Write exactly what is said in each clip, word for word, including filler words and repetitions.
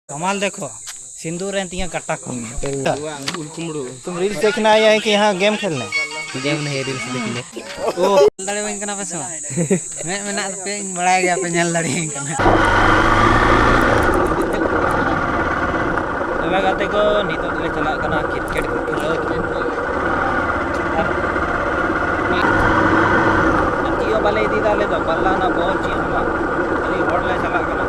कमाल देखो, सिंदूर है तिया कट्टा को। तुम रील देखना आया है कि यहाँ गेम खेलने? गेम नहीं, रील्स देखने। ओ, ᱧᱮᱞ ᱫᱟᱲᱮᱭᱟᱹᱧ ᱠᱟᱱᱟ ᱯᱮ ᱥᱮ ᱵᱟᱝ? ᱢᱮᱫ ᱢᱮᱱᱟᱜ ᱛᱟᱯᱮᱭᱟ, ᱤᱧ ᱵᱟᱲᱟᱭ ᱜᱮᱭᱟ ᱯᱮ, ᱧᱮᱞ ᱫᱟᱲᱮᱭᱟᱹᱧ ᱠᱟᱱᱟ᱾ ᱛᱚᱵᱮ ᱜᱟᱛᱮ ᱠᱚ, ᱱᱤᱛᱚᱜ ᱫᱚᱞᱮ ᱪᱟᱞᱟᱜ ᱠᱟᱱᱟ ᱠᱨᱤᱠᱮᱴ ᱠᱚ ᱠᱷᱮᱞᱳᱰ᱾ ᱟᱨ ᱪᱮᱫ ᱦᱚᱸ ᱵᱟᱞᱮ ᱤᱫᱤᱭᱮᱫᱟ ᱟᱞᱮ ᱫᱚ, ᱵᱟᱞᱞᱟ ᱚᱱᱟ ᱵᱚᱞ ᱪᱮᱫ ᱦᱚᱸ ᱵᱟᱝ, ᱠᱷᱟᱹᱞᱤ ᱦᱚᱲ ᱞᱮ ᱪᱟᱞᱟᱜ ᱠᱟᱱᱟ᱾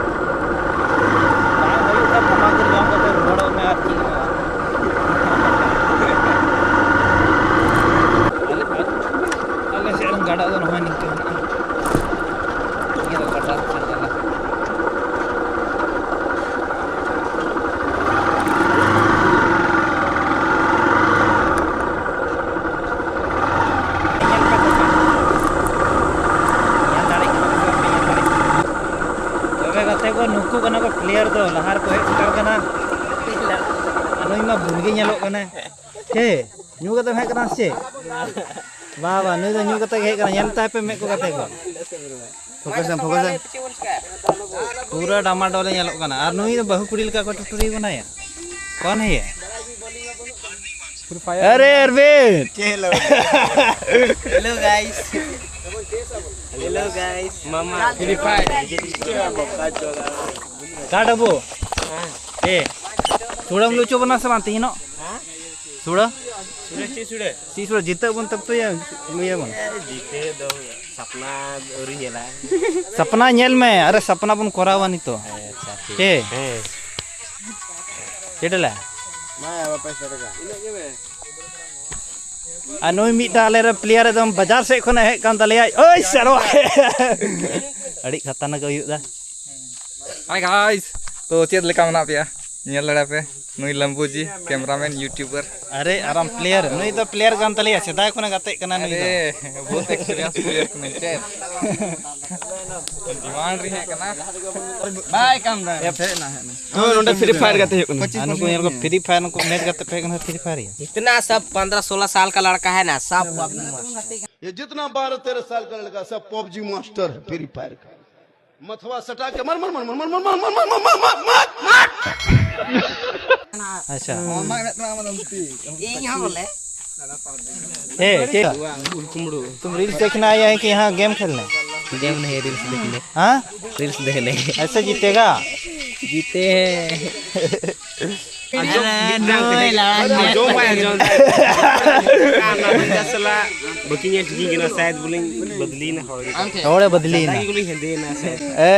ᱵᱟᱝ ᱦᱩᱭᱩᱜ ᱠᱷᱟᱱ ᱛᱷᱟᱢᱟᱠᱩᱨ ᱡᱚᱢ ᱠᱟᱛᱮ ᱨᱩᱣᱟᱹᱲᱚᱜ ᱢᱮ, ᱟᱨ ᱪᱮᱫ ᱦᱚᱸ ᱵᱟᱝ᱾ ᱟᱞᱮ ᱥᱮᱫ ᱨᱮᱱ ᱜᱟᱰᱟ ᱫᱚ ᱱᱚᱜᱼᱚᱭ ᱱᱤᱝᱠᱟᱹ ᱢᱮᱱᱟᱜᱼᱟ᱾ ᱱᱤᱭᱟᱹ ᱫᱚ ᱜᱟᱰᱟ ᱥᱮᱫ ᱪᱟᱞᱟᱜ᱾ ᱧᱮᱞ ᱫᱟᱲᱮᱭᱟᱜ ᱠᱟᱱᱟ ᱯᱮ ᱥᱮ ᱵᱟᱯᱮ ᱧᱮᱞ ᱫᱟᱲᱮᱭᱟᱜ ᱠᱟᱱᱟ? ᱛᱚᱵᱮ ᱜᱟᱛᱮ ᱠᱚ, ᱱᱩᱠᱩ ᱠᱟᱱᱟ ᱠᱚ ᱯᱞᱮᱭᱟᱨ ᱫᱚ, ᱞᱟᱦᱟ ᱨᱮᱠᱚ ᱦᱮᱡ ᱥᱮᱴᱮᱨ ᱠᱟᱱᱟ᱾ ᱟᱨ ᱱᱩᱭ ᱢᱟ ᱵᱷᱩᱞ ᱜᱮ ᱧᱮᱞᱚᱜ ᱠᱟᱱᱟᱭ᱾ ᱪᱮ, ᱧᱩ ᱠᱟᱛᱮᱢ ᱦᱮᱡ ᱠᱟᱱᱟ ᱥᱮ ᱪᱮᱫ? ᱵᱟ, ᱵᱟ, ᱱᱩᱭ ᱫᱚ ᱧᱩ ᱠᱟᱛᱮ ᱜᱮ ᱦᱮᱡ ᱠᱟᱱᱟ᱾ ᱧᱮᱞ ᱛᱟᱭ ᱯᱮ ᱢᱮᱫ ᱠᱚ ᱜᱟᱛᱮ ᱠᱚ᱾ ᱯᱷᱳᱠᱟᱥ ᱮᱢ, ᱯᱷᱳᱠᱟᱥ ᱮᱢ᱾ ᱯᱩᱨᱟᱹ ᱰᱟᱢᱟᱰᱳᱞ ᱮ ᱧᱮᱞᱚᱜ ᱠᱟᱱᱟ᱾ ᱟᱨ ᱱᱩᱭ ᱫᱚ ᱵᱟᱹᱦᱩ ᱠᱩᱲᱤ ᱞᱮᱠᱟ ᱠᱚ ᱴᱩᱴᱩᱨᱤ ᱠᱟᱱᱟᱭᱟ᱾ ᱠᱚᱱ ᱦᱮ ᱭᱮ? ᱟᱨᱮ ᱚᱨᱵᱤᱱᱫ! Hello guys. Hello guys. ᱢᱟᱢᱟ. Free Fire. ᱠᱟᱴ ᱟᱵᱚ᱾ ᱮ, ᱥᱩᱲᱟᱹᱢ ᱞᱩᱪᱚ ᱵᱚᱱᱟ ᱥᱮ ᱵᱟᱝ ᱛᱤᱦᱤᱧᱚᱜ? ᱥᱩᱲᱟᱹ? ᱥᱩᱲᱟᱹ, ᱪᱮᱫ ᱥᱩᱲᱟᱹ? ᱪᱮᱫ ᱥᱩᱲᱟᱹ? ᱡᱤᱛᱟᱹᱜ ᱵᱚᱱ ᱛᱚᱵᱮ ᱛᱚ ᱤᱭᱟᱹ ᱞᱩᱭᱟᱵᱚᱱ᱾ ᱮ, ᱡᱤᱛᱟᱹ ᱫᱚ ᱥᱟᱯᱱᱟ ᱟᱹᱣᱨᱤ ᱧᱮᱞᱟ᱾ ᱥᱟᱯᱱᱟ ᱧᱮᱞ ᱢᱮ᱾ ᱟᱨᱮ, ᱥᱟᱯᱱᱟ ᱵᱚᱱ ᱠᱚᱨᱟᱣᱟ ᱱᱤᱛᱚᱜ᱾ ᱦᱮᱸ, ᱟᱪᱪᱷᱟ, ᱴᱷᱤᱠ᱾ ᱪᱮ? ᱦᱮᱸ᱾ ᱪᱮᱫ ᱞᱮ? ᱢᱟ, ᱵᱟᱯᱮ ᱥᱮᱴᱮᱨᱟ᱾ ᱟᱨ ᱱᱩᱭ ᱢᱤᱫᱴᱟᱝ ᱟᱞᱮ ᱨᱮ ᱯᱞᱮᱭᱟᱨ ᱮᱠᱫᱚᱢ ᱵᱟᱡᱟᱨ ᱥᱮᱫ ᱠᱷᱚᱱᱮ ᱦᱮᱡ ᱠᱟᱱ ᱛᱟᱞᱮᱭᱟ᱾ ᱳᱭ ᱥᱟᱨᱣᱟ! ᱟᱹᱰᱤ ᱠᱷᱟᱛᱟᱨᱱᱟᱠ ᱦᱩᱭᱩᱜ ᱫᱟ᱾ Hi guys, ᱛᱚ ᱪᱮᱫ ᱞᱮᱠᱟ ᱢᱮᱱᱟᱜ ᱯᱮᱭᱟ? ᱧᱮᱞ ᱫᱟᱲᱮᱭᱟᱜ ᱯᱮ, ᱱᱩᱭ ᱞᱟᱢᱵᱩᱡᱤ, cameraman, YouTuber᱾ ᱟᱨᱮ, ᱟᱨᱟᱢ ᱯᱞᱮᱭᱟᱨ, ᱱᱩᱭ ᱫᱚ ᱯᱞᱮᱭᱟᱨ ᱠᱟᱱ ᱛᱟᱞᱮᱭᱟ, ᱥᱮᱫᱟᱭ ᱠᱷᱚᱱᱮ ᱜᱟᱛᱮᱜ ᱠᱟᱱᱟ ᱱᱩᱭ ᱫᱚ᱾ ᱟᱨᱮ, ᱵᱚᱦᱩᱛ experience player ᱠᱟᱱᱟᱭ, ᱪᱮᱫ? Demand ᱨᱮ ᱦᱮᱡ ᱠᱟᱱᱟ᱾ ᱵᱟᱭ ᱠᱟᱢ ᱫᱟ᱾ ᱦᱮᱡ ᱮᱱᱟ, ᱦᱮᱡ ᱮᱱᱟ᱾ ᱛᱚ, ᱱᱚᱰᱮ Free Fire ᱜᱟᱛᱮ ᱦᱩᱭᱩᱜ ᱠᱟᱱᱟ᱾ ᱟᱨ ᱱᱩᱠᱩ ᱧᱮᱞ ᱠᱚ Free Fire, ᱱᱩᱠᱩ match ᱜᱟᱛᱮ ᱯᱮ ᱦᱮᱡ ᱠᱟᱱᱟ Free Fire ᱜᱮ᱾ इतना सब पन्द्रह सोलह साल का लड़का है ना, सब पबजी मास्टर। ये जितना बारह तेरह साल का लड़का, सब पबजी मास्टर है, फ्री फायर का। मथवा सटा के मर, मर, मर। ᱟᱪᱪᱷᱟ᱾ ᱤᱧ ᱦᱚᱸ ᱵᱚᱞᱮ᱾ ए, क्या? तुम रील्स देखने आए हैं कि यहाँ गेम खेलने? गेम नहीं, रील्स देखने। हाँ? रील्स देखने। ऐसे जीतेगा? जीते हैं। ᱟᱸᱡᱚᱢ ᱵᱟᱭ ᱟᱸᱡᱚᱢ ᱫᱟ᱾ ᱚᱱᱟ ᱵᱚᱱᱫᱟ ᱥᱟᱞᱟᱜ ᱵᱟᱹᱠᱤ ᱧᱮᱞ ᱴᱷᱤᱠᱤᱧ ᱠᱟᱱᱟ, ᱥᱟᱭᱮᱫ ᱵᱚᱞᱮᱧ ᱵᱚᱫᱞᱤᱭᱮᱱᱟ ᱦᱚᱲ ᱜᱮ᱾ ᱦᱚᱲᱮ ᱵᱚᱫᱞᱤᱭᱮᱱᱟ᱾ ᱥᱟᱫᱟ ᱜᱮ ᱵᱚᱞᱮᱧ ᱦᱮᱸᱫᱮᱭᱮᱱᱟ ᱥᱟᱭᱮᱫ᱾ ᱮ᱾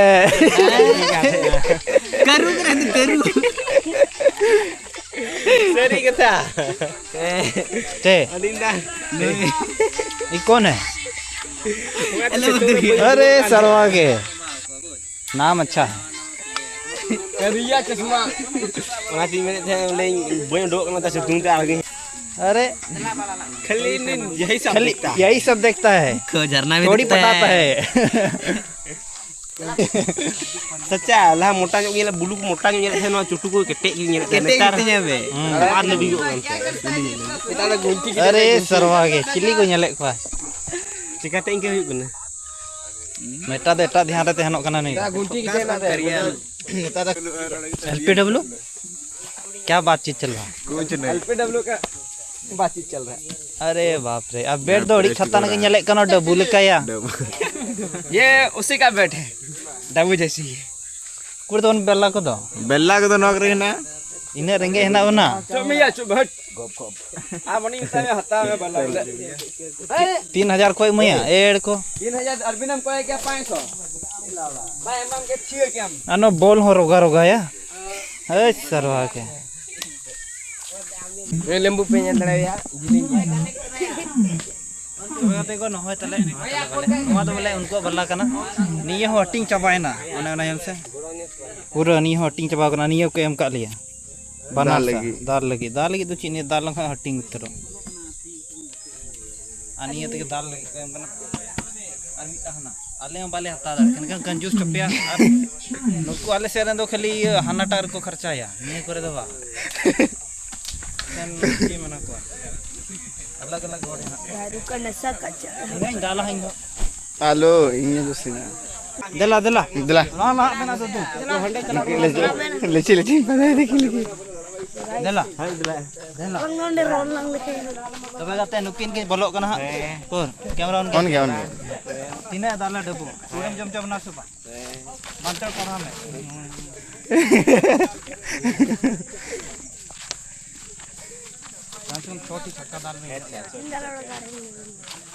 ᱠᱟᱹᱨᱩ ᱠᱟᱱᱟ ᱛᱚ, ᱠᱟᱹᱨᱩ᱾ ᱥᱟᱹᱨᱤ ᱠᱟᱛᱷᱟ᱾ ᱪᱮ? ᱟᱹᱞᱤᱧ ᱫᱟ᱾ ᱱᱩᱭ᱾ ᱤ ᱠᱚᱱ ᱦᱮ? ᱚᱱᱟ ᱛᱮ ᱥᱤᱛᱩᱝ ᱨᱮ ᱵᱟᱹᱧ ᱟᱨᱮ ᱩᱰᱩᱠᱚᱜ ᱠᱟᱱ ᱥᱟᱨᱣᱟ ᱛᱟᱦᱮᱸᱫ᱾ ᱜᱮ᱾ नाम अच्छा है। ᱠᱟᱹᱨᱤᱭᱟ ᱪᱚᱥᱢᱟ᱾ ᱚᱱᱟᱛᱤᱧ ᱢᱮᱱᱮᱫ ᱛᱟᱦᱮᱸᱫ, ᱵᱚᱞᱮ, ᱵᱟᱹᱧ ᱩᱰᱩᱠᱚᱜ ᱠᱟᱱᱟ, ᱛᱟ ᱥᱤᱛᱩᱝ ᱛᱮ ᱟᱨ ᱜᱮ᱾ अरे, ᱠᱷᱟᱹᱞᱤ ᱤᱧ ᱭᱟᱦᱤ ᱥᱟᱵ ᱠᱷᱟᱹᱞᱤ ᱫᱮᱠᱷᱛᱟ᱾ ᱭᱟᱦᱤ ᱥᱟᱵ ᱫᱮᱠᱷᱛᱟ ᱦᱮ᱾ ᱠᱚ ᱡᱷᱟᱨᱱᱟ ᱢᱮ ᱪᱳᱲᱤ ᱫᱮᱠᱷᱛᱟ ᱯᱟᱴᱟᱛᱟ ᱦᱮ᱾ ᱦᱮ᱾ ᱥᱟᱪᱟ, ᱞᱟᱦᱟ ᱢᱚᱴᱟ ᱧᱚᱜ ᱜᱮ ᱧᱮᱞᱚᱜ, ᱵᱩᱞᱩ ᱠᱚ ᱢᱚᱴᱟ ᱧᱚᱜ ᱧᱮᱞᱮᱫ ᱛᱟᱦᱮᱸᱫ, ᱱᱚᱣᱟ ᱪᱩᱴᱩ ᱠᱚ ᱠᱮᱴᱮᱡ ᱜᱮ ᱧᱮᱞᱮᱫ ᱛᱟᱦᱮᱸᱫ᱾ ᱠᱮᱴᱮᱡ ᱱᱮᱛᱟᱨ ᱜᱮ ᱛᱟᱦᱮᱸ ᱵᱮ᱾ ᱟᱨ ᱞᱟᱹᱵᱤᱫᱚᱜ ᱠᱟᱱ ᱛᱟᱦᱮᱸᱫ᱾ ᱱᱮᱛᱟᱨ ᱫᱚ ᱜᱩᱱᱴᱷᱤ ᱠᱮᱴᱮᱡ ᱟᱨᱮ ᱨᱮ ᱜᱩᱱᱴᱷᱤ᱾ ᱥᱟᱨᱣᱟ ᱜᱮ, ᱪᱤᱞᱤ ᱠᱚ ᱧᱮᱞᱮᱫ ᱠᱚᱣᱟ? ᱪᱤᱠᱟᱹᱛᱮ ᱤᱱᱠᱟᱹ ᱦᱩᱭᱩᱜ ᱠᱟᱱᱟ? ᱢᱮᱴᱟ ᱫᱚ ᱮᱴᱟᱜ ᱫᱷᱮᱭᱟᱱ ᱨᱮ ᱛᱟᱦᱮᱱᱚᱜ ᱠᱟᱱᱟ ᱱᱩᱭ ᱫᱚ᱾ L P W? क्या बातचीत चल रहा है? कुछ नहीं। एलपीडब्ल्यू का बातचीत चल रहा है। अरे बाप रे, अब बेड ᱫᱚ ᱟᱹᱰᱤ ᱠᱷᱟᱛᱟᱨᱱᱟᱠ ᱜᱮ ᱧᱮᱞᱮᱫ ᱠᱟᱱᱟ, ᱰᱟᱹᱵᱩ ᱞᱮᱠᱟᱭᱟ᱾ ᱰᱟᱹᱵᱩ᱾ ये उसी का बेड है, डब्बू जैसी है। ᱠᱩᱲᱤ ᱫᱚ ᱵᱮᱞᱟ ᱠᱚᱫᱚ? ᱵᱮᱞᱟ ᱠᱚᱫᱚ ᱱᱚᱣᱟ ᱠᱚᱨᱮ ᱦᱮᱱᱟᱜᱼᱟ᱾ ᱤᱱᱟᱹᱜ ᱨᱮᱸᱜᱮᱡ ᱦᱮᱱᱟᱜ ᱵᱚᱱᱟ᱾ ᱪᱩᱯ ᱢᱮᱭᱟ, ᱪᱩᱯ, ᱦᱟᱴ᱾ ᱟᱢ ᱩᱱᱤ ᱢᱮᱛᱟᱭ ᱢᱮ, ᱦᱟᱛᱟᱣ ᱢᱮ, ᱵᱟᱞᱟ ᱵᱚᱞᱮ᱾ ᱛᱤᱱ ᱦᱟᱡᱟᱨ ᱠᱚ ᱮᱢᱟᱭᱟ, ᱮᱲ ᱠᱚ᱾ ᱛᱤᱱ ᱦᱟᱡᱟᱨ ᱟᱨ ᱵᱤᱱᱟᱢ ᱠᱚᱭ ᱠᱮᱭᱟ ᱯᱟᱸᱪ ᱥᱚ᱾ ᱵᱟᱭ ᱮᱢᱟᱢ ᱠᱮ ᱪᱷᱤᱭᱟᱹ ᱠᱮᱢ᱾ ᱟᱨ ᱱᱚᱣᱟ ᱵᱚᱞ ᱦᱚᱸ ᱨᱚᱜᱟ ᱨᱚᱜᱟᱭᱟ᱾ ᱦᱟᱹᱭ ᱥᱟᱨᱣᱟ ᱜᱮ᱾ ᱱᱩᱭ ᱞᱮᱢᱵᱩ ᱯᱮ ᱧᱮᱞ ᱫᱟᱲᱮᱭᱟᱭᱟ, ᱡᱤᱞᱤᱧ ᱜᱮᱭᱟ᱾ ᱛᱚᱵᱮ ᱜᱟᱛᱮ ᱠᱚ, ᱱᱚᱜᱼᱚᱭ ᱛᱟᱞᱮ, ᱱᱚᱣᱟ ᱫᱚ ᱵᱚᱞᱮ ᱩᱱᱠᱩᱣᱟᱜ ᱵᱟᱞᱟ ᱠᱟᱱᱟ᱾ ᱱᱤᱭᱟᱹ ᱦᱚᱸ ᱦᱟᱹᱴᱤᱧ ᱪᱟᱵᱟᱭᱮᱱᱟ, ᱚᱱᱮ ᱚᱱᱟ ᱧᱮᱞ ᱥᱮ᱾ ᱯᱩᱨᱟᱹ ᱱᱤᱭᱟᱹ ᱦᱚᱸ ᱦᱟᱹᱴᱤᱧ ᱪᱟᱵᱟ ᱠᱟᱱᱟ, ᱱᱤᱭᱟᱹ ᱠᱚ ᱮᱢ ᱠᱟᱜ ᱞᱮᱭᱟ᱾ ᱵᱟᱱᱟᱨ ᱫᱟᱞ ᱥᱟ-, ᱞᱟᱹᱜᱤᱫ᱾ ᱫᱟᱞ ᱞᱟᱹᱜᱤᱫ᱾ ᱫᱟᱞ ᱞᱟᱹᱜᱤᱫ ᱫᱚ ᱪᱮᱫ ᱱᱤᱭᱟᱹ ᱫᱟᱞ ᱞᱮᱱᱠᱷᱟᱱ ᱦᱟᱹᱴᱤᱧ ᱩᱛᱟᱹᱨᱚᱜ᱾ ᱟᱨ ᱱᱤᱭᱟᱹ ᱛᱮᱜᱮ ᱫᱟᱞ ᱞᱟᱹᱜᱤᱫ ᱠᱚ ᱮᱢ ᱠᱟᱱᱟ᱾ ᱟᱨ ᱢᱤᱫᱴᱟᱝ ᱦᱮᱱᱟᱜ᱾ ᱟᱞᱮ ᱦᱚᱸ ᱵᱟᱞᱮ ᱦᱟᱛᱟᱣ ᱫᱟᱲᱮᱭᱟᱜ ᱠᱟᱱᱟ᱾ ᱮᱱᱠᱷᱟᱱ ᱠᱟᱱᱡᱩᱥ ᱴᱚᱯᱮᱭᱟ᱾ ᱟᱨ ᱱᱩᱠᱩ ᱟᱞᱮ ᱥᱮᱫ ᱨᱮᱱ ᱫᱚ ᱠᱷᱟᱹᱞᱤ ᱤᱭᱟᱹ ᱦᱟᱱᱟᱴᱟᱜ ᱨᱮᱠᱚ ᱠᱷᱚᱨᱪᱟᱭᱟ, ᱱᱤᱭᱟᱹ ᱠᱚᱨᱮ ᱫᱚ ᱵᱟᱝ᱾ ᱮᱱᱠᱷᱟᱱ ᱪᱮᱫ ᱢᱮᱱᱟ ᱠᱚᱣᱟ? ᱟᱞᱟᱜᱽ ᱟᱞᱟᱜᱽ ᱦᱚᱲ ᱦᱮᱱᱟᱜ ᱠᱚᱣᱟ᱾ दारू का नशा का चढ़ा। ᱤᱧ ᱦᱚᱸᱧ ᱫᱟᱞᱟ ᱤᱧ ᱫᱚ᱾ ᱟᱞᱚ, ᱤᱧ ᱫᱚ ᱥᱮᱱᱟ᱾ ᱫᱮᱞᱟ, ᱫᱮᱞᱟ᱾ ᱫᱮᱞᱟ᱾ ᱱᱚᱣᱟ ᱞᱟᱦᱟᱜ ᱢᱮᱱᱟᱜ ᱫᱚ ᱫᱩ᱾ ᱞᱮᱪᱮ, ᱞᱮᱪᱮ, ᱯᱟᱸᱡᱟᱭ ᱫᱮᱠᱷᱤ ᱞᱮᱜᱮ᱾ ᱫᱮᱞᱟ᱾ ᱫᱮᱞᱟ᱾ ᱛᱚᱵᱮ ᱜᱟᱛᱮ, ᱱᱩᱠᱤᱱ ᱠᱤᱱ ᱵᱚᱞᱚᱜ ᱠᱟᱱᱟ ᱦᱟᱸᱜ᱾ ᱦᱮᱸ᱾ ᱩᱠᱩᱨ, camera on ᱜᱮ᱾ On ᱜᱮ, on ᱜᱮ᱾ ᱛᱤᱱᱟᱹᱜ ᱫᱟᱞᱮ ᱰᱟᱹᱵᱩ? ᱪᱩᱲᱟᱹᱢ ᱡᱚᱢ ᱪᱚ ᱵᱚᱱᱟ ᱥᱮ ᱵᱟᱝ? ᱵᱟᱧᱪᱟᱣ ᱯᱟᱲᱦᱟᱣ ᱢᱮ᱾ ᱵᱟᱧᱪᱟᱣ ᱪᱷᱚᱴᱤ ᱪᱷᱟᱠᱟ ᱫᱟᱞ ᱢᱮ᱾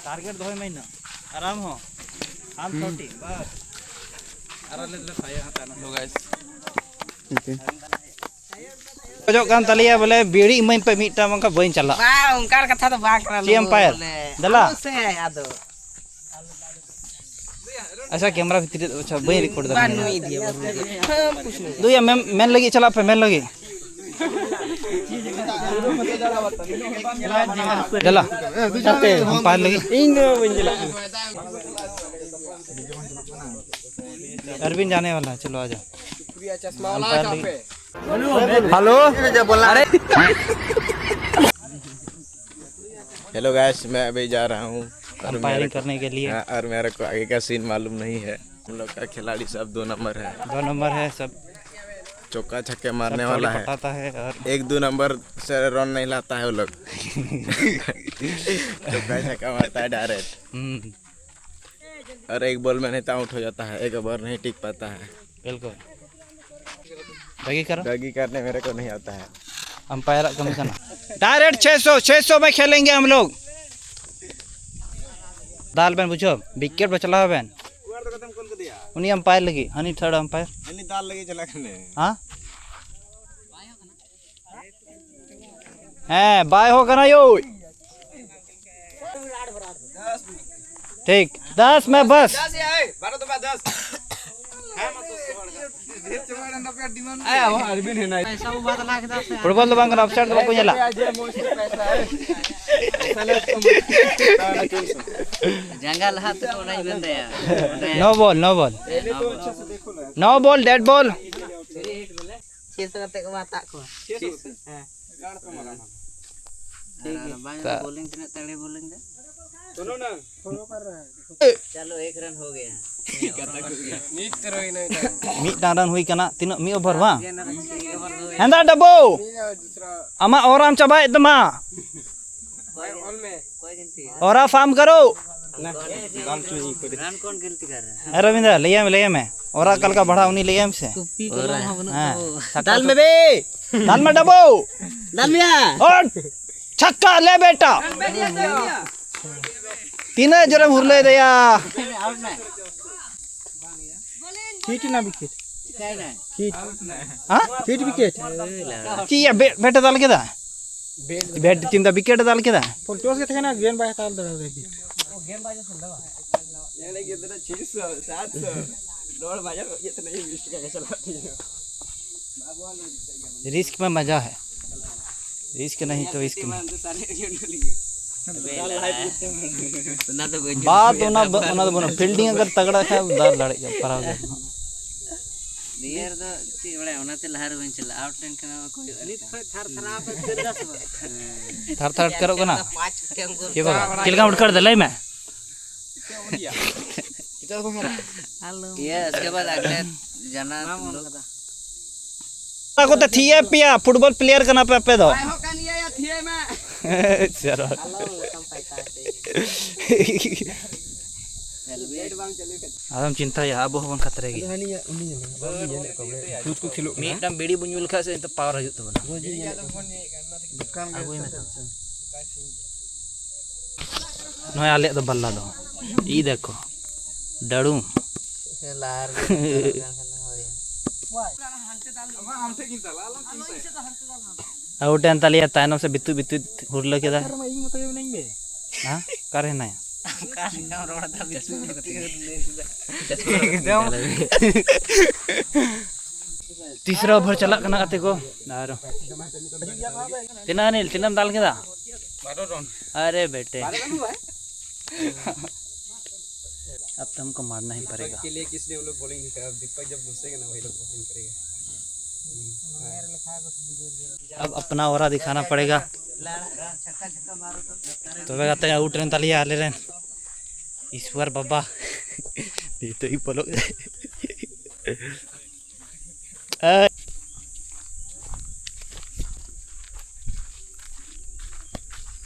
Target ᱫᱚᱦᱚᱭ ᱢᱮ ᱤᱱᱟᱹᱜ᱾ ᱟᱨ ᱟᱢ ᱦᱚᱸ᱾ ᱟᱢ ᱦᱩᱸ᱾ ᱪᱷᱚᱴᱤ, ᱵᱟᱥ᱾ ᱟᱨ ᱟᱞᱮ ᱞᱮ ᱥᱟᱭᱟ ᱦᱟᱸᱜ ᱛᱟᱭᱱᱚᱢ᱾ Hello guys᱾ ᱴᱷᱤᱠ ᱜᱮᱭᱟ᱾ ᱠᱷᱚᱡᱚᱜ ᱠᱟᱱ ᱛᱟᱞᱮᱭᱟ ᱵᱚᱞᱮ, ᱵᱤᱲᱤ ᱤᱢᱟᱹᱧ ᱯᱮ ᱢᱤᱫᱴᱟᱝ, ᱵᱟᱝᱠᱷᱟᱱ ᱵᱟᱹᱧ ᱪᱟᱞᱟᱜ᱾ ᱵᱟᱝ, ᱚᱱᱠᱟᱱ ᱠᱟᱛᱷᱟ ᱫᱚ ᱵᱟᱝ ᱠᱟᱱᱟ, ᱪᱮᱫ ᱞᱩᱵᱩ, umpire? ᱵᱚᱞᱮ᱾ ᱫᱮᱞᱟ᱾ ᱟᱞᱚ ᱥᱮ, ᱟᱫᱚ᱾ ᱟᱪᱪᱷᱟ, camera ᱵᱷᱤᱛᱨᱤ ᱨᱮ, ᱟᱪᱪᱷᱟ, ᱵᱟᱹᱧ record ᱫᱟ᱾ ᱵᱟᱝ, ᱱᱩᱭ ᱤᱫᱤᱭᱟ, ᱵᱟᱹᱵᱩ᱾ ᱫᱩᱭᱟ, ᱢᱮᱱ, ᱢᱮᱱ ᱞᱟᱹᱜᱤᱫ ᱪᱟᱞᱟᱜ ᱯᱮ, ᱢᱮᱱ ᱞᱟᱹᱜᱤᱫ᱾ ᱫᱮᱞᱟ, umpire ᱞᱟᱹᱜᱤᱫ᱾ ᱤᱧ ᱫᱚ ᱵᱟᱹᱧ ᱪᱟᱞᱟᱜ ᱠᱟᱱᱟ᱾ अरविंद जाने वाला है, चलो आ जाओ। Umpire लगी। Hello। अरे। Hello guys, मैं अभी जा रहा हूँ। और Umpiring मेरे को, करने के लिए। हाँ, और मेरे को आगे का scene मालूम नहीं है। हम लोग का खिलाड़ी सब दो नंबर है। दो नंबर है सब। चौका छक्के मारने सब वाला थोड़ी है। पटाता है और एक दो नंबर से run नहीं लाता है वो लोग। चौका छक्का मारता है direct। हम्म। और एक ball में नहीं तो out हो जाता है, एक over नहीं टिक पाता है। बिल्कुल। डगी करो। डगी करने मेरे को नहीं आता है। Umpire ᱟᱜ ᱠᱟᱹᱢᱤ ᱠᱟᱱᱟ। Direct ᱪᱷᱚᱭ ᱥᱚ, ᱪᱷᱚᱭ ᱥᱚ ᱢᱮ ᱠᱷᱮᱞᱮᱝᱜᱮ ᱦᱟᱢ ᱞᱳᱜ। ᱫᱟᱞ ᱵᱮᱱ ᱵᱩᱡᱷᱟᱹᱣ, wicket ᱵᱟᱪᱞᱟᱣ ᱵᱮᱱ᱾ ᱩᱱᱤ umpire ᱞᱟᱹᱜᱤᱫ, ᱦᱟᱹᱱᱤ third umpire। ᱦᱟᱹᱱᱤ ᱫᱟᱞ ᱞᱟᱹᱜᱤᱫ ᱪᱟᱞᱟᱜ ᱠᱟᱱᱟᱭ᱾ ᱦᱮᱸ? ᱦᱮᱸ, ᱵᱟᱭ ᱦᱚᱸ ᱠᱟᱱᱟ ᱭᱳ᱾ ᱴᱷᱤᱠ, ᱫᱟᱥ ᱢᱮ ᱵᱟᱥ᱾ ᱯᱷᱩᱴᱵᱚᱞ ᱫᱚ ᱵᱟᱝ ᱠᱟᱱᱟ, offside ᱫᱚ ᱵᱟᱠᱚ ᱧᱮᱞᱟ᱾ ᱡᱟᱸᱜᱟ ᱞᱟᱦᱟ ᱛᱮᱠᱚ ᱚᱱᱟᱧ ᱢᱮᱱ ᱫᱟᱭᱟ᱾ No ball, no ball᱾ ᱦᱮᱸ, no ball᱾ No ball, dead ball᱾ ᱪᱮᱥ ᱠᱟᱛᱮ ᱠᱚ ᱦᱟᱛᱟᱜ ᱠᱚᱣᱟ᱾ ᱦᱮᱸ᱾ ᱴᱷᱤᱠ ᱜᱮᱭᱟ᱾ ᱵᱟᱝ, ᱛᱟ- bowling ᱛᱤᱱᱟᱹᱜ ᱛᱟᱲᱮ bowling ᱫᱟ? ᱪᱟᱞᱳ, ᱮᱠ run ᱦᱳ ᱜᱮᱭᱟ᱾ ᱢᱤᱫᱴᱟᱝ run ᱦᱩᱭ ᱠᱟᱱᱟ, ᱛᱤᱱᱟᱹᱜ? ᱢᱤᱫ over ᱵᱟᱝ? ᱦᱮᱸᱫᱟ ᱰᱟᱵᱩ, ᱟᱢᱟᱜ ᱚᱨᱟᱢ ᱪᱟᱵᱟᱭᱮᱫ ᱛᱟᱢᱟ᱾ ᱚᱨᱟ ᱯᱷᱟᱨᱢ ᱠᱟᱨᱳ᱾ ᱮ ᱨᱚᱵᱤᱱᱫᱨ, ᱞᱟᱹᱭᱟᱢ, ᱞᱟᱹᱭᱟᱢ ᱢᱮ, ᱚᱨᱟ ᱚᱠᱟ ᱞᱮᱠᱟ ᱵᱟᱲᱦᱟᱣ ᱩᱱᱤ ᱞᱟᱹᱭᱟᱢ ᱥᱮ᱾ ᱦᱮᱸ, ᱫᱟᱞ ᱢᱮ ᱵᱮ᱾ ᱫᱟᱞ ᱢᱮ ᱰᱟᱵᱩ᱾ ᱫᱟᱞ ᱢᱮᱭᱟ᱾ ᱚᱰ᱾ ᱪᱷᱟᱠᱟ ᱞᱮ ᱵᱮᱴᱟ᱾ ᱛᱤᱱᱟᱹᱜ ᱡᱳᱨᱮᱢ ᱦᱩᱨᱞᱟᱹᱭ ᱫᱟᱭᱟ᱾ ᱯᱷᱤᱴ ᱮᱱᱟ ᱣᱤᱠᱮᱴ᱾ ᱯᱷᱤᱴ᱾ ᱦᱮᱸ? ᱯᱷᱤᱴ ᱣᱤᱠᱮᱴ᱾ ᱪᱮᱫ ᱭᱟ, ᱵᱮ-, ᱵᱮᱴ ᱮ ᱫᱟᱞ ᱠᱮᱫᱟ? ᱵᱮᱴ ᱴᱤᱢ ᱫᱟ ᱣᱤᱠᱮᱴ ᱮ ᱫᱟᱞ ᱠᱮᱫᱟ? ᱯᱷᱩᱞ ᱴᱚᱥ ᱜᱮ ᱛᱟᱦᱮᱸ ᱠᱟᱱᱟ, ᱜᱮᱱ ᱵᱟᱭ ᱦᱟᱛᱟᱣ ᱞᱮᱫᱟ ᱵᱮᱴ᱾ ᱨᱤᱥᱠ ᱢᱮ ᱢᱟᱡᱟ ᱦᱮ᱾ ᱨᱤᱥᱠ ᱱᱟᱦᱤ ᱛᱚ ᱤᱥᱠ ᱢᱮ᱾ ᱚᱱᱟ ᱫᱚ ᱵᱟᱹᱧ ᱵᱟᱫ ᱚᱱᱟ ᱫᱚ, ᱚᱱᱟ ᱫᱚ ᱵᱟᱹᱱᱩᱜ᱾ ᱯᱷᱤᱞᱰᱤᱝ ᱟᱜᱟᱨ ᱛᱟᱜᱲᱟ ᱠᱷᱟᱱ ᱫᱟᱞ ᱫᱟᱲᱮᱭᱟᱜ ᱜᱮᱭᱟ, ᱯᱟᱨᱟᱣ ᱜᱮᱭᱟ᱾ ᱱᱤᱭᱟᱹ ᱨᱮᱫᱚ ᱪᱮᱫ ᱵᱟᱲᱟᱭᱟ, ᱚᱱᱟᱛᱮ ᱞᱟᱦᱟ ᱨᱮ ᱵᱟᱹᱧ ᱪᱟᱞᱟᱜᱼᱟ, ᱟᱣᱩᱴ ᱞᱮᱱᱠᱷᱟᱱ ᱦᱚᱸ ᱠᱚᱭᱚᱜ ᱱᱤᱛ ᱠᱷᱚᱡ ᱛᱷᱟᱨ ᱛᱷᱟᱨᱟᱣ ᱯᱮ ᱩᱛᱟᱹᱨ ᱮᱫᱟ ᱥᱮ ᱵᱟᱝ? ᱦᱮᱸ᱾ ᱛᱷᱟᱨ ᱛᱷᱟᱨ ᱟᱴᱠᱟᱨᱚᱜ ᱠᱟᱱᱟ᱾ ᱪᱮᱫ ᱵᱟᱵᱟ? ᱪᱮᱫ ᱞᱮᱠᱟᱢ ᱟᱴᱠᱟᱨ ᱮᱫᱟ ᱞᱟᱹᱭ ᱢᱮ? ᱤᱭᱟᱹ, ᱤᱥᱠᱮ ᱵᱟᱫ ᱟᱜᱞᱮ ᱡᱟᱱᱟ ᱛᱩᱢ ᱞᱳᱜ᱾ ᱚᱱᱟ ᱠᱚᱛᱮ ᱛᱷᱤᱭᱟᱹ ᱯᱮᱭᱟ, ᱯᱷᱩᱴᱵᱚᱞ ᱯᱞᱮᱭᱟᱨ ᱠᱟᱱᱟ ᱯᱮ ᱟᱯᱮ ᱫᱚ᱾ ᱟᱡ ᱦᱚᱸ ᱠᱟᱱ ᱜᱮᱭᱟ ᱭᱟ, ᱛᱷᱤᱭᱟᱹᱭ ᱢᱮ᱾ ᱪᱚᱞᱚ᱾ ᱟᱞᱚᱢ ᱞᱮᱠᱟᱢ ᱯᱟᱭᱥᱟ ᱦᱚᱪᱚᱭ᱾ ᱟᱫᱚᱢ ᱪᱤᱱᱛᱟᱹᱭᱟ, ᱟᱵᱚ ᱦᱚᱸᱵᱚᱱ ᱠᱷᱟᱛᱨᱮ ᱜᱮ᱾ ᱟᱫᱚ ᱦᱟᱹᱱᱤ ᱩᱱᱤ ᱧᱮᱞ ᱢᱮ, ᱵᱟᱵᱩ ᱧᱮᱞᱮᱫ ᱠᱚᱣᱟ ᱵᱚᱞᱮ, ᱪᱩᱛ ᱠᱚ ᱠᱷᱮᱞᱳᱜ ᱠᱟᱱᱟ᱾ ᱢᱤᱫᱴᱟᱝ ᱵᱤᱲᱤ ᱵᱚᱱ ᱧᱩ ᱞᱮᱠᱷᱟᱡ ᱥᱮ ᱮᱱᱛᱮ ᱯᱟᱣᱟᱨ ᱦᱤᱡᱩᱜ ᱛᱟᱵᱚᱱᱟ᱾ ᱫᱚᱠᱟᱱ ᱜᱮ ᱟᱹᱜᱩᱭ ᱢᱮ ᱛᱚ᱾ ᱱᱚᱜᱼᱚᱭ ᱟᱞᱮᱭᱟᱜ ᱫᱚ ᱵᱟᱞᱞᱟ ᱫᱚ᱾ ᱤ ᱫᱮᱠᱷᱚ᱾ ᱰᱟᱹᱲᱩᱢ᱾ ᱞᱟᱦᱟ ᱨᱮᱜᱮ ᱦᱳᱭ᱾ ᱟᱣᱩᱴ ᱮᱱ ᱛᱟᱞᱮᱭᱟ, ᱛᱟᱭᱱᱚᱢ ᱥᱮ ᱵᱤᱛᱩ ᱵᱤᱛᱩ ᱦᱩᱨᱞᱟᱹ ᱠᱮᱫᱟ᱾ ᱟᱨ ᱢᱟ ᱤᱧ ᱢᱚᱛᱚ ᱜᱮ ᱢᱮᱱᱟᱹᱧ ᱵᱮ᱾ ᱦᱮᱸ? ᱚᱠᱟᱨᱮ ᱦᱮᱱᱟᱭᱟ? ᱚᱠᱟ ᱞᱮᱠᱟᱢ ᱨᱚᱲ ᱮᱫᱟ ᱵᱤᱛᱩ ᱵᱤᱛᱩ ᱦᱩᱨᱞᱟᱹ ᱠᱮᱫᱟ? ᱮᱠᱫᱚᱢ᱾ ᱛᱤᱥᱨᱟ ᱳᱵᱷᱟᱨ ᱪᱟᱞᱟᱜ ᱠᱟᱱᱟ ᱜᱟᱛᱮ ᱠᱚ᱾ ᱟᱨ ᱛᱤᱱᱟᱹᱜ ᱟᱱᱤᱞ, ᱛᱤᱱᱟᱹᱜ ᱮᱢ ᱫᱟᱞ ᱠᱮᱫᱟ? ᱵᱟᱨᱚ ᱨᱚᱱ᱾ ᱟᱨᱮ ᱵᱮᱴᱮ᱾ ᱵᱟᱨᱚ ᱨᱚᱱ ᱦᱩᱭᱩᱜᱼᱟ? ᱟᱵ ᱛᱚ ᱦᱟᱢᱠᱚ ᱢᱟᱨᱱᱟ ᱦᱤ ᱯᱟᱨᱮᱜᱟ᱾ दीपक के लिए किस लिए वो लोग बॉलिंग नहीं कर रहा? दीपक जब घुसेगा ना, वही लोग बॉलिंग करेगा। अब अपना ओरा दिखाना पड़ेगा। ᱛᱚᱵᱮ ᱜᱟᱛᱮ ᱟᱣᱩᱴ ᱨᱮᱱ ᱛᱟᱞᱮᱭᱟ ᱟᱞᱮ ᱨᱮᱱ ᱤᱥᱣᱟᱨ ᱵᱟᱵᱟ᱾ ᱱᱤᱛᱚᱜ ᱤᱧ ᱯᱚᱞᱚᱜ ᱮ᱾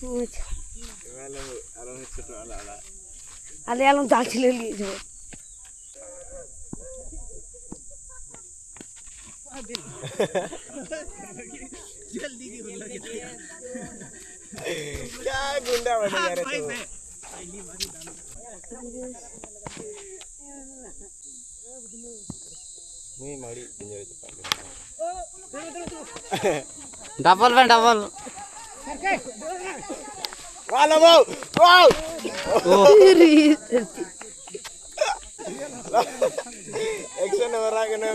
ᱟᱪᱪᱷᱟ᱾ ᱟᱞᱮ ᱟᱞᱚᱢ ᱫᱟᱜ ᱪᱷᱤᱞᱟᱹ ᱞᱟᱹᱜᱤᱫ ᱡᱚ᱾ क्या गुंडा बन गया रे तू। ᱱᱩᱭ ᱢᱟ ᱟᱹᱰᱤ ᱰᱮᱧᱡᱟᱨ ᱪᱟᱯᱟᱫ ᱠᱟᱱᱟ᱾ ᱰᱟᱵᱚᱞ ᱵᱮᱱ, ᱰᱟᱵᱚᱞ᱾ ᱣᱟᱞᱟ ᱵᱟᱵᱩ, ᱣᱟᱣ! ᱮᱠᱥᱚᱱ ᱮ ᱢᱟᱨᱟᱜ ᱠᱟᱱᱟ᱾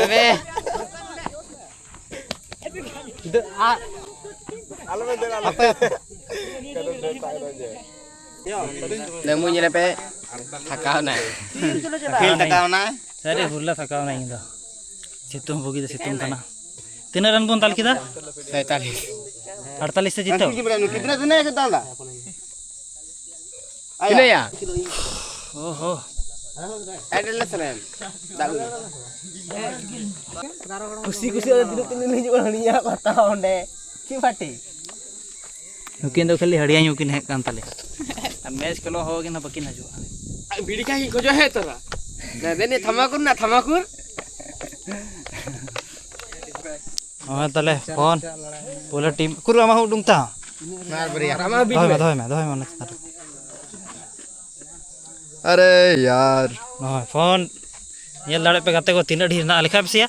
ᱮᱵᱮ᱾ ᱫᱟᱹ-, ᱟ-, ᱟᱞᱚ ᱵᱮᱱ ᱫᱟᱹᱲᱟ, ᱟᱞᱚ ᱦᱟᱯᱮ᱾ ᱵᱮᱱ ᱫᱟᱹᱲᱟ᱾ ᱞᱮᱢᱩ ᱧᱮᱞᱮ ᱯᱮ, ᱛᱷᱟᱠᱟᱣ ᱱᱟᱭ᱾ ᱯᱷᱤᱞ ᱛᱷᱟᱠᱟᱣ ᱱᱟᱭ᱾ ᱥᱟᱹᱨᱤ ᱦᱩᱞ ᱞᱮ ᱛᱷᱟᱠᱟᱣ ᱱᱟ ᱤᱧ ᱫᱚ᱾ ᱥᱤᱛᱩᱝ ᱵᱩᱜᱤ ᱫᱚ ᱥᱤᱛᱩᱝ ᱠᱟᱱᱟ᱾ ᱛᱤᱱᱟᱹᱜ ᱨᱟᱱ ᱵᱚᱱ ᱫᱟᱞ ᱠᱮᱫᱟ? ᱥᱟᱭᱛᱟᱞᱤᱥ᱾ ᱟᱴᱛᱟᱞᱤᱥ ᱛᱮ ᱡᱤᱛᱟᱹᱣ? ᱠᱤᱛᱱᱟ ᱨᱟᱱ ᱫᱟᱞ ᱫᱟ? ᱛᱤᱱᱟᱹᱜ ᱭᱟ? ᱳᱦᱳ᱾ ᱟᱹᱰᱤ ᱞᱮ ᱥᱮᱨᱮᱧ᱾ ᱫᱟᱜ ᱞᱩ᱾ ᱠᱩᱥᱤ ᱠᱩᱥᱤ ᱟᱫᱚ ᱛᱤᱱᱟᱹᱜ ᱛᱤᱱᱟᱹᱜ ᱦᱤᱡᱩᱜᱼᱟ ᱦᱟᱹᱱᱤᱭᱟᱜ ᱯᱟᱛᱟ ᱚᱸᱰᱮ᱾ ᱪᱮᱫ ᱯᱟᱴᱤ? ᱱᱩᱠᱤᱱ ᱫᱚ ᱠᱷᱟᱹᱞᱤ ᱦᱟᱹᱲᱤᱭᱟᱹ ᱧᱩ ᱠᱤᱱ ᱦᱮᱡ ᱠᱟᱱ ᱛᱟᱞᱮᱭᱟ᱾ ᱟᱨ ᱢᱮᱪ ᱠᱷᱮᱞᱳ ᱦᱚᱸ ᱠᱤᱱ ᱵᱟᱹᱠᱤᱱ ᱦᱤᱡᱩᱜᱼᱟ᱾ ᱵᱤᱲᱤ ᱠᱟᱭ ᱠᱷᱚᱡᱚᱜ ᱦᱮᱡ ᱛᱚᱨᱟ᱾ ᱫᱮᱱᱤ ᱛᱷᱟᱢᱟᱠᱩᱨ ᱱᱟ ᱛᱷᱟᱢᱟᱠᱩᱨ᱾ ᱦᱳᱭ, ᱛᱟᱦᱞᱮ ᱯᱷᱳᱱ ᱯᱩᱨᱟᱹ ᱴᱤᱢ ᱠᱩᱨᱩ ᱟᱢᱟᱜ ᱦᱚᱸ ᱩᱰᱩᱝ ᱛᱟ᱾ ᱟᱨ ᱵᱟᱨᱭᱟ᱾ ᱫᱚᱦᱚᱭ ᱢᱮ, ᱫᱚᱦᱚᱭ ᱢᱮ, ᱫᱚᱦᱚᱭ ᱢᱮ ᱚᱱᱟ ᱪᱮᱛᱟᱱ ᱨᱮ᱾ ᱟᱨᱮ ᱭᱟᱨ᱾ ᱦᱳᱭ, ᱯᱷᱳᱱ ᱧᱮᱞ ᱫᱟᱲᱮᱭᱟᱜ ᱯᱮ ᱜᱟᱛᱮ ᱠᱚ ᱛᱤᱱᱟᱹᱜ ᱰᱷᱮᱨ ᱦᱮᱱᱟᱜᱼᱟ, ᱞᱮᱠᱷᱟᱭ ᱯᱮᱥᱮᱭᱟ᱾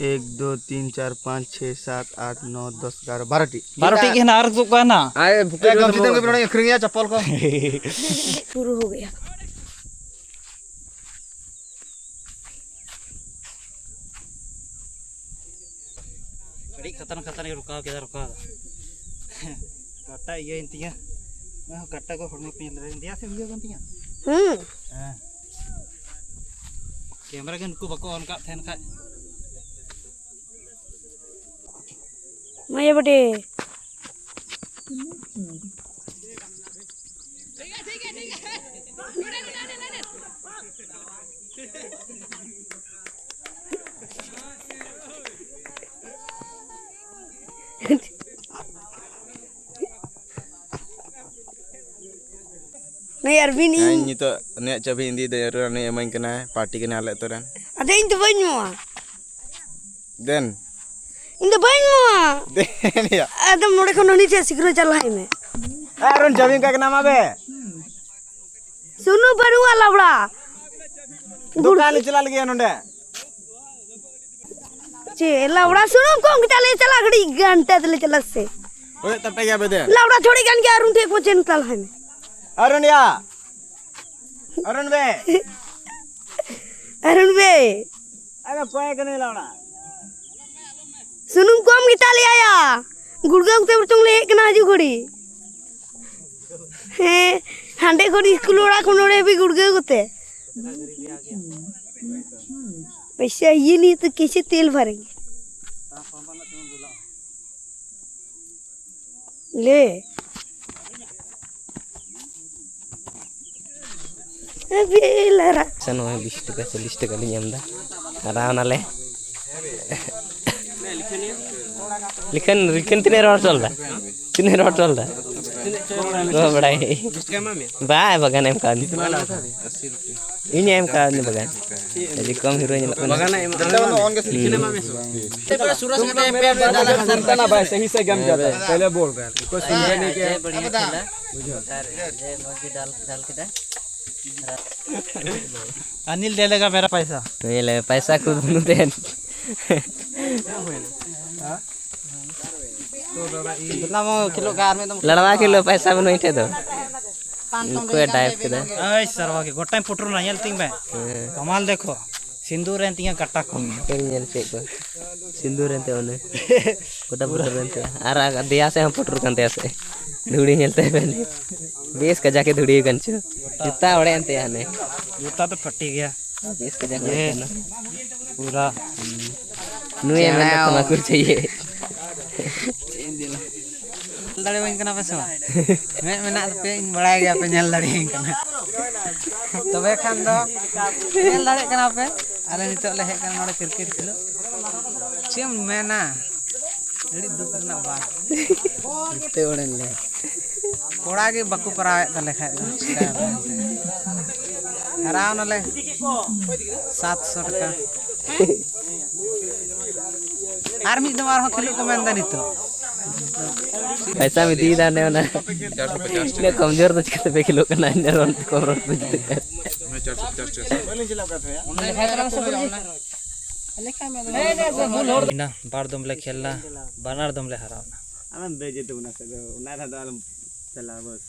ᱮᱠ, ᱫᱩ, ᱛᱤᱱ, ᱪᱟᱨ, ᱯᱟᱸᱪ, ᱪᱷᱮ, ᱥᱟᱛ, ᱟᱴ, ᱱᱚ, ᱫᱚᱥ, ᱮᱜᱟᱨᱚ, ᱵᱟᱨᱚ ᱴᱤ᱾ ᱵᱟᱨᱚ ᱴᱤ ᱜᱮ ᱦᱮᱱᱟᱜᱼᱟ, ᱟᱨ ᱛᱩᱫ ᱠᱚ ᱦᱮᱱᱟᱜᱼᱟ᱾ ᱟᱭ ᱵᱷᱩᱠᱤ ᱮ, ᱫᱚ ᱜᱟᱢᱪᱷᱤ ᱛᱮᱢ ᱜᱮ ᱟᱹᱠᱷᱨᱤᱧᱟ, ᱪᱟᱯᱚᱞ ᱠᱚ᱾ ᱯᱩᱨᱟᱹ ᱦᱳ ᱜᱮᱭᱟ᱾ ᱟᱹᱰᱤ ᱠᱷᱟᱛᱟᱨ ᱠᱷᱟᱛᱟᱨ ᱜᱮ ᱨᱚᱠᱟᱣ ᱠᱮᱫᱟ, ᱨᱚᱠᱟᱣ ᱫᱚ᱾ ᱠᱟᱴᱟ ᱤᱭᱟᱹᱭᱮᱱ ᱛᱤᱧᱟ᱾ ᱱᱚᱜᱼᱚᱭ ᱠᱟᱴᱟ ᱠᱚ ᱦᱚᱲᱢᱚ ᱯᱮᱱ ᱨᱮ ᱫᱮᱭᱟ ᱥᱮ ᱤᱭᱟᱹ ᱠᱟᱱ ᱛᱤᱧᱟ᱾ ᱦᱩᱸ᱾ ᱦᱮᱸ᱾ ᱠᱮᱢᱮᱨᱟ ᱜᱮ ᱱᱩᱠᱩ ᱵᱟᱠᱚ on ᱠᱟᱜ ᱛᱟᱦᱮᱱ ᱠᱷᱟᱡ᱾ ᱢᱟᱭᱟ ᱵᱟᱹᱴᱤ᱾ ᱟᱨᱵᱤᱱ ᱤᱧ ᱤᱧ ᱱᱤᱛᱚᱜ ᱩᱱᱤᱭᱟᱜ ᱪᱟᱹᱵᱤ ᱤᱧ ᱤᱫᱤᱭᱮᱫᱟ, ᱩᱱᱤ ᱮᱢᱟᱹᱧ ᱠᱟᱱᱟᱭ, ᱯᱟᱨᱴᱤ ᱠᱟᱱᱟᱭ ᱟᱞᱮ ᱟᱹᱛᱩ ᱨᱮᱱ᱾ ᱟᱫᱚ ᱤᱧ ᱫᱚ ᱵᱟᱹᱧ ᱮᱢᱚᱜᱼᱟ᱾ ᱫᱮᱱ᱾ ᱤᱧ ᱫᱚ ᱵᱟᱹᱧ ᱮᱢᱚᱜᱼᱟ᱾ ᱫᱮᱱ ᱭᱟ᱾ ᱟᱫᱚ ᱱᱚᱰᱮ ᱠᱷᱚᱱ ᱩᱱᱤ ᱴᱷᱮᱱ ᱥᱤᱠᱷᱨᱚ ᱪᱟᱞᱟᱜ ᱦᱮᱡ ᱢᱮ᱾ ᱮ, ᱟᱨᱚᱱ ᱪᱟᱹᱵᱤ ᱚᱱᱠᱟ ᱠᱟᱱᱟ ᱢᱟ ᱵᱮ᱾ ᱥᱩᱱᱩᱢ ᱵᱟᱹᱱᱩᱜᱼᱟ ᱞᱟᱵᱲᱟ᱾ ᱫᱚᱠᱟᱱ ᱞᱮ ᱪᱟᱞᱟᱜ ᱞᱟᱹᱜᱤᱫ ᱱᱚᱰᱮ᱾ ᱪᱮ, ᱞᱟᱣᱲᱟ ᱥᱩᱱᱩᱢ ᱠᱚᱢ ᱜᱮᱛᱟ ᱞᱮ, ᱪᱟᱞᱟᱜ ᱜᱷᱟᱹᱲᱤᱡ ᱜᱷᱟᱱᱴᱟ ᱛᱮᱞᱮ ᱪᱟᱞᱟᱜ ᱥᱮ᱾ ᱦᱳᱭ, ᱛᱟᱯᱮ ᱜᱮᱭᱟ ᱵᱮᱫᱮ᱾ ᱞᱟᱣᱲᱟ ᱪᱷᱚᱲᱤ ᱜᱟᱱ ᱜᱮ ᱟᱨ ᱩᱱ ᱴᱷᱮᱡ ᱠᱚ ᱪᱮᱱ ᱛᱟᱞ ᱦᱟᱭ ᱢᱮ᱾ ᱟᱨᱩᱱᱤᱭᱟ᱾ ᱟᱨᱩᱱ ᱵᱮ᱾ ᱟᱨᱩᱱ ᱵᱮ᱾ ᱟᱨᱮ ᱯᱟᱭ ᱠᱟᱱᱟᱭ ᱞᱟᱣᱲᱟ᱾ ᱥᱩᱱᱩᱢ ᱠᱚᱢ ᱜᱮᱛᱟ ᱞᱮᱭᱟ ᱭᱟ᱾ ᱜᱩᱲᱜᱟᱹᱣ ᱠᱟᱛᱮ ᱵᱚᱨᱪᱚᱝ ᱞᱮ ᱦᱮᱡ ᱠᱟᱱᱟ ᱦᱤᱡᱩᱜ ᱜᱷᱟᱹᱲᱤ᱾ ᱦᱮᱸ, ᱦᱟᱸᱰᱮ ᱠᱷᱚᱱ ᱥᱠᱩᱞ ᱚᱲᱟᱜ ᱠᱷᱚᱱ ᱱᱚᱰᱮ ᱦᱟᱹᱵᱤᱡ ᱜᱩᱲᱜᱟᱹᱣ ᱠᱟᱛᱮ᱾ पैसा ये नहीं तो कैसे तेल भरेंगे? ले। अबे लड़ा। ᱟᱪᱪᱷᱟ, ᱱᱚᱜᱼᱚᱭ ᱵᱤᱥ ᱴᱟᱠᱟ, ᱪᱚᱞᱞᱤᱥ ᱴᱟᱠᱟ ᱞᱤᱧ ᱮᱢ ᱮᱫᱟ᱾ ᱦᱟᱨᱟᱣ ᱱᱟᱞᱮ᱾ ᱞᱤᱠᱷᱟᱹᱱ, ᱞᱤᱠᱷᱟᱹᱱ ᱛᱤᱱᱟᱹᱜ ᱨᱚᱲ ᱦᱚᱪᱚ ᱞᱮᱫᱟ? ᱛᱤᱱᱟᱹᱜ ᱨᱚᱲ ᱦᱚᱪᱚ ᱞᱮᱫᱟ? ᱜᱚ ᱵᱟᱲᱟᱭ᱾ ᱵᱟᱭ ᱵᱟᱜᱟᱱ ᱮᱢ ᱠᱟᱣᱫᱤᱧ᱾ ᱤᱧ ᱮᱢ ᱠᱟᱣᱫᱤᱧ ᱵᱟᱜᱟᱱ᱾ ᱟᱹᱰᱤ ᱠᱚᱢ ᱦᱤᱨᱳ ᱧᱮᱞᱚᱜ ᱠᱟᱱᱟ᱾ ᱵᱟᱜᱟᱱ ᱮᱢ ᱠᱟᱣᱫᱤᱧ᱾ ᱦᱩᱸ᱾ तुम लोग मेरा बात अगर सुनता ना भाई, सही से गम जाता है। पहले बोल रहे हैं, कोई सुनते नहीं क्या? अनिल दे देगा मेरा पैसा। ये ले, पैसा खुद बनते हैं। ᱞᱟᱲᱣᱟ ᱠᱷᱮᱞᱳ, ᱯᱟᱭᱥᱟ ᱵᱟᱹᱱᱩᱜ ᱤᱧ ᱴᱷᱮᱡ ᱫᱚ᱾ ᱩᱱᱠᱩ ᱮ ᱰᱟᱭᱮᱯ ᱠᱮᱫᱟ᱾ ᱟᱭ ᱥᱟᱨᱣᱟ ᱜᱮ, ᱜᱚᱴᱟᱧ ᱯᱩᱴᱩᱨ ᱱᱟ, ᱧᱮᱞ ᱛᱤᱧ ᱢᱮ᱾ ᱦᱮᱸ᱾ ᱠᱟᱢᱟᱞ ᱫᱮᱠᱷᱳ, ᱥᱤᱸᱫᱩᱨ ᱮᱱ ᱛᱤᱧᱟ ᱠᱟᱴᱟ ᱠᱚ᱾ ᱧᱮᱞ ᱪᱮᱫ ᱠᱚ? ᱥᱤᱸᱫᱩᱨ ᱮᱱ ᱛᱟᱭᱟ ᱩᱱᱤ᱾ ᱜᱚᱴᱟ ᱯᱩᱴᱩᱨ ᱮᱱ ᱛᱟᱭᱟ᱾ ᱟᱨ ᱫᱮᱭᱟ ᱥᱮᱫ ᱦᱚᱸ ᱯᱩᱴᱩᱨ ᱠᱟᱱ ᱛᱟᱭᱟ ᱥᱮ᱾ ᱫᱷᱩᱲᱤ ᱧᱮᱞ ᱛᱟᱭ ᱵᱮᱱ᱾ ᱵᱮᱥ ᱠᱟᱡᱟᱠ ᱮ ᱫᱷᱩᱲᱤ ᱟᱠᱟᱱ ᱪᱚ᱾ ᱡᱩᱛᱟ ᱚᱲᱮᱡ ᱮᱱ ᱛᱟᱭᱟ ᱦᱟᱱᱮ᱾ ᱡᱩᱛᱟ ᱫᱚ ᱯᱷᱟᱴᱤ ᱜᱮᱭᱟ᱾ ᱵᱮᱥ ᱠᱟᱡᱟᱠ ᱮ ᱚᱲᱮᱡ ᱠᱟᱱᱟ᱾ ᱯᱩᱨᱟ᱾ ᱱᱩᱭ ᱮ ᱢᱮᱱᱫᱟ ᱪᱮᱬᱮ᱾ ᱛᱷᱟᱢᱟᱠᱩᱨ ᱪᱟᱦᱤᱭᱮ᱾ ᱪᱮᱫ ᱤᱧ ᱧᱮᱞᱟ? ᱧᱮᱞ ᱫᱟᱲᱮᱭᱟᱹᱧ ᱠᱟᱱᱟ ᱯᱮ ᱥᱮ ᱵᱟᱝ? ᱢᱮᱫ ᱢᱮᱱᱟᱜ ᱛᱟᱯᱮᱭᱟ, ᱤᱧ ᱵᱟᱲᱟᱭ ᱜᱮᱭᱟ ᱯᱮ ᱧᱮᱞ ᱫᱟᱲᱮᱭᱟᱹᱧ ᱠᱟᱱᱟ᱾ ᱛᱚᱵᱮ ᱠᱷᱟᱱ ᱫᱚ ᱧᱮᱞ ᱫᱟᱲᱮᱭᱟᱜ ᱠᱟᱱᱟ ᱯᱮ, ᱟᱞᱮ ᱱᱤᱛᱚᱜ ᱞᱮ ᱦᱮᱡ ᱠᱟᱱᱟ ᱱᱚᱰᱮ ᱠᱨᱤᱠᱮᱴ ᱠᱷᱮᱞᱳᱜ᱾ ᱪᱮᱫ ᱮᱢ ᱢᱮᱱᱟ, ᱟᱹᱰᱤ ᱫᱩᱠ ᱨᱮᱱᱟᱜ ᱵᱟᱝ᱾ ᱡᱤᱛᱟᱹᱣ ᱵᱟᱲᱟᱭᱮᱱ ᱞᱮ᱾ ᱠᱚᱲᱟ ᱜᱮ ᱵᱟᱠᱚ ᱯᱟᱨᱟᱣᱮᱫ ᱛᱟᱞᱮ ᱠᱷᱟᱡ ᱫᱚ ᱪᱤᱠᱟᱹᱭᱟᱵᱚᱱ ᱮᱱᱛᱮ? ᱦᱟᱨᱟᱣ ᱱᱟᱞᱮ ᱥᱟᱛᱥᱚ ᱴᱟᱠᱟ᱾ ᱟᱨ ᱢᱤᱫ ᱫᱚᱢ ᱟᱨᱦᱚᱸ ᱠᱷᱮᱞᱳᱜ ᱠᱚ ᱢᱮᱱᱫᱟ ᱱᱤᱛᱚᱜ᱾ ᱯᱚᱭᱥᱟᱢ ᱤᱫᱤᱭᱮᱫᱟ ᱚᱱᱮ ᱚᱱᱟ᱾ ᱤᱱᱟᱹ ᱠᱚᱢᱡᱳᱨ ᱫᱚ ᱪᱤᱠᱟᱹᱛᱮ ᱯᱮ ᱠᱷᱮᱞᱳᱜ ᱠᱟᱱᱟ? ᱤᱱᱟᱹ ᱨᱚᱲ ᱛᱮ ᱠᱚᱢ ᱨᱚᱲ ᱯᱮ ᱡᱩᱛᱩᱜ ᱠᱟᱱ᱾ ᱮᱱᱟ, ᱵᱟᱨ ᱫᱚᱢ ᱞᱮ ᱠᱷᱮᱞ ᱞᱮᱱᱟ, ᱵᱟᱱᱟᱨ ᱫᱚᱢ ᱞᱮ ᱦᱟᱨᱟᱣ ᱮᱱᱟ᱾ ᱟᱢᱮᱢ ᱫᱮᱡ ᱡᱮᱛᱮ ᱚᱱᱟ ᱥᱮᱫ ᱫᱚ, ᱚᱱᱟ ᱨᱮ ᱫᱚ ᱟᱞᱚᱢ ᱪᱟᱞᱟᱜᱼᱟ, ᱵᱟᱥ᱾